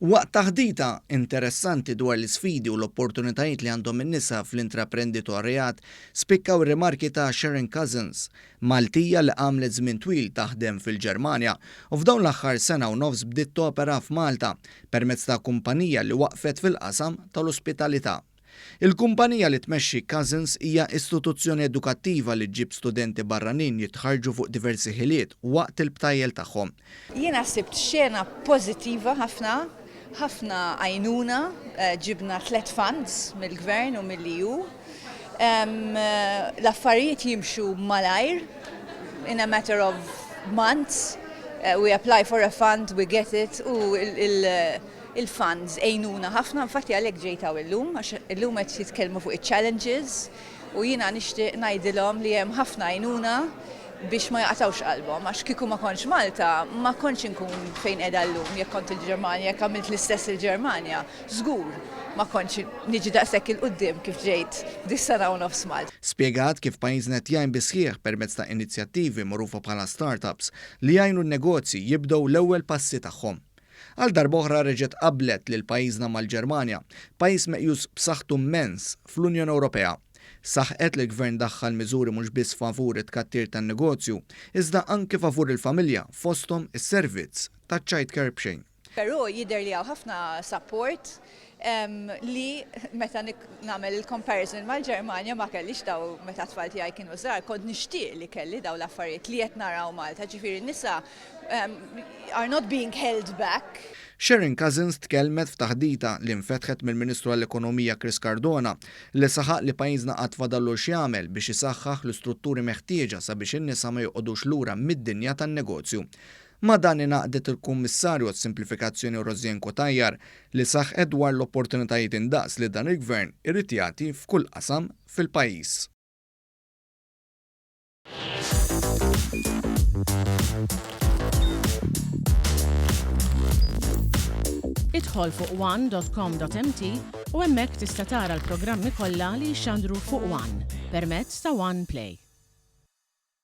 Waqt taħdita interessanti dwar l-isfidi u l-opportunitajiet li għandhom in-nisa fl-intraprenditorjat, spikkaw ir-rimarki ta' Sharon Cousins, Maltija li għamlet żmien twil taħdem fil-Ġermanja u f'dawn l-aħħar sena u nofs bdiet topera f'Malta permezz ta' kumpanija li waqqfet fil-qasam tal-ospitalità. Il-kumpanija li tmexxi Cousins hija istituzzjoni edukattiva li ġġib studenti barranin jitħarrġu fuq diversi ħiliet waqt il-btajjel tagħhom. Jiena sibt xena pożittiva ħafna, ħafna għajnuna, ġibna tlett funds mill-Gvern u mill-EU. L-affarijiet jimxu malajr, in a matter of months, we apply for a fund, we get it u Il-funds għinuna ħafna, infatti għalhekk ġejt hawn illum, għax illum qed jitkellmu fuq iċ-challenges u jiena nixtieq ngħidilhom li hemm ħafna għajnuna biex ma jaqtgħux qalbhom, għax kieku ma kontx Malta ma kontx inkun fejn qiegħda llum, jekk kont il-Ġermanja, jekk għamilt l-istess il-Ġermanja, żgur ma kontx niġi daqshekk 'il quddiem kif ġejt dis-sena u nofs Malta. Spjegat kif pajjiżna qed jgħin bis-sħiħ permezz ta' inizjattivi magħrufa bħala start-ups li jgħinu n-negozji jibdew l-ewwel passi tagħhom. Għal darb'oħra reġgħet qabblet lil pajjiżna mal-Ġermanja, pajjiż meqjus b'saħħtu mmens fl-Unjoni Ewropea. Saħqet li l-Gvern daħħal miżuri mhux biss favur it-tkattir tan-negozju, iżda anki favur il-familja fosthom is-servizz taċ-childcare b'xejn. Però jidher li hawn ħafna support li meta nagħmel il-comparison mal-Ġermanja ma kellix daw meta t-tfal tiegħi kienu żgħar, kont nixtieq li kelli daw l-affarijiet li qed naraw Malta, ġifieri n-nisa are not being held back. Sharon Cousins tkellmet f'taħdita li nfetħet mill-Ministru għall-Ekonomija Chris Cardona li saħaq li pajjiżna għad fadallu x'jagħmel biex isaħħaħ l-istrutturi meħtieġa sabiex in-nisa ma joqogħdux lura mid-dinja tan-negozju. Ma' dan ingħaqdet il-Kummissarju għas-Simplifikazzjoni Rosianne Cutajar li saħqet dwar l-opportunitajiet indaqs li dan il-Gvern irid jagħti f'kull qasam fil-pajjiż. Idħol fuq one.com.mt u hemmhekk tista' tara l-programmi kollha li jixxandru fuq One permezz ta' One Play.